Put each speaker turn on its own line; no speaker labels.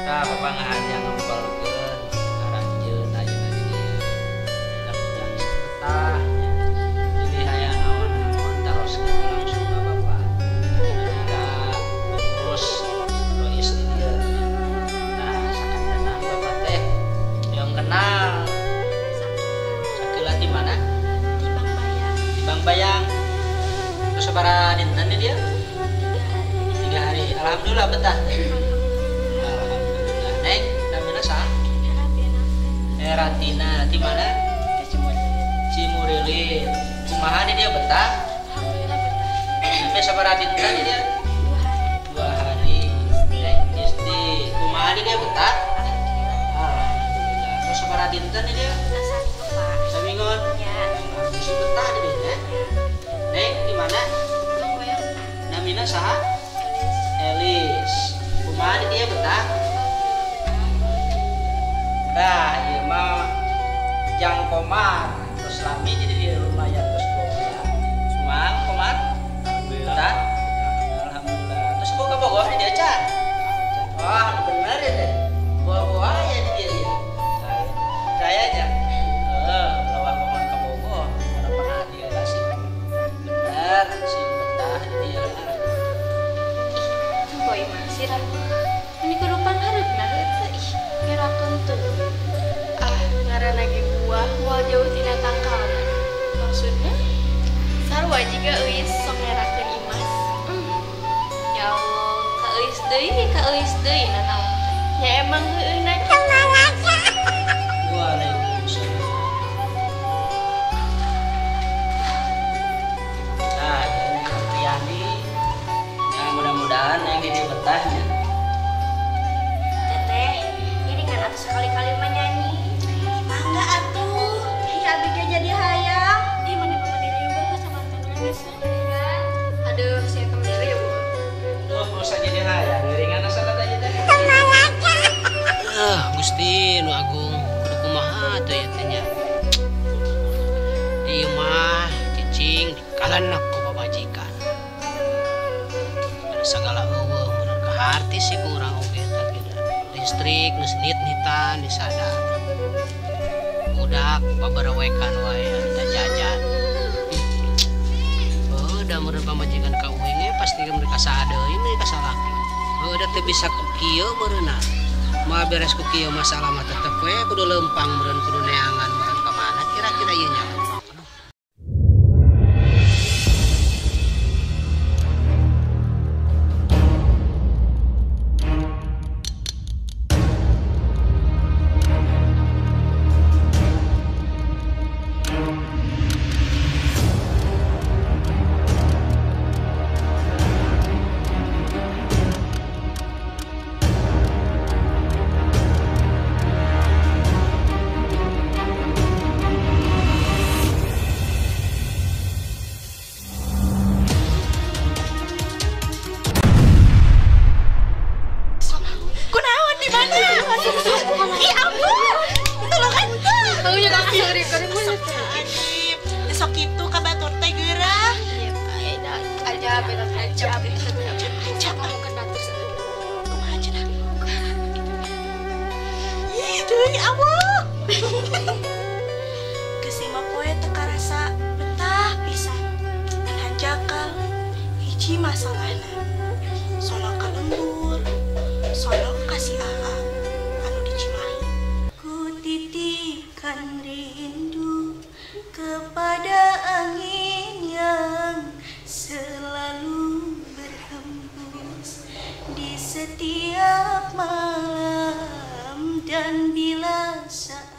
Tah bapak ngahajang ngempelkeun aranjeun ayeuna di dieu. Mudah-mudahan betah nya. Jadi hayang naon-naon taroskeun langsung ka bapak. Ka pengurus Rois di dieu nya. Nah, sakadana bapak teh yang kenal. Sakila di mana?
Di Bangbayang.
Di Bangbayang. Terus sabaraha dinten di dieu?
3 hari.
3 hari. Alhamdulillah betah. Alhamdulillah. Neng, namina saha? Eratina. Di mana? Cimurilit. Kumaha di dieu betah?
Alhamdulillah betah.
Sampai sabaraha dinten di dieu?
2 hari.
2 hari. Neng, Isti. Kumaha di dieu betah? Alhamdulillah. Terus sabaraha dinten di dieu?
Saminggu, Pak.
Saminggu.
Ya.
Masih betah di dieu nya. Neng, di mana?
Bangbayang.
Namina saha? Elis. Kumaha di dieu betah? Nah, ieu mah Jang Komar. Terus lami jadi dia lumayan terus 2 bulan. Kumaha Komar? Betah? Alhamdulillah. Terus boga bogoh di dieu can? Wah, bener ya teh. Boga ya di dieu ya. Saya aja. Heeh, lawan Komar ka bogoh, pada pernah dia lah sih. Bener, sing betah di dieu lah.
Boy masih lah. Ini kudu panghareupna heueuh ih, ngerakeun teu. Ah, ngaranna ge buah moal jauh tina tangkalna. Maksudna? Sarua jiga euis sok ngerakeun Imas. Ya Allah, ka euis deui nanaon teh. Ya emang heueuh na kitu.
Waalaikumsalam. Nah, ini Apriani. Nah, mudah-mudahan yang di dieu betahnya.
Teteh, ini kan atuh sekali-kali mah nyanyi.
Mangga atuh. Ih, abi ge jadi hayang.
Ih, mana mama diri banget sama temen Aduh, saya temen diri ya, Bu.
Duh, usah jadi hayang. Ngeringan asa tadi teh.
Gusti nu agung kudu kumaha teh ieu teh nya. Ieu mah cicing dikalenek ku pamajikan. Ada sagala eueuh mun kaharti sih ku urang oge teh gitu. Listrik geus nit-nitan disadar. Budak babarawekan wae minta jajan. Heuh, da meureun pamajikan ka uing ge pasti mereka sadeui mereka salaki. Heuh, da teu bisa ku kieu meureunna. Moal beres ku kieu masalah mah tetep we kudu leumpang meureun kudu neangan meureun ka mana kira-kira ieu nya leumpang. Aduh.
Kunaon di mana? Ih, ampun. Tulungan teu.
Taunya ka seurik-eurik.
Sok kitu ka batur teh geurah.
Aja beta aja.
Aja.
Ngomongkeun batur saeutik.
Kumaha cenah? Ih, deui Allah. Geus 5 poe teu karasa betah pisan. Ngan hanjakal hiji masalahna. Sono ka lembur, sono ka si Aa anu di Cimahi. Ku titipkan rindu kepada angin yang selalu berhembus di setiap malam dan bila saat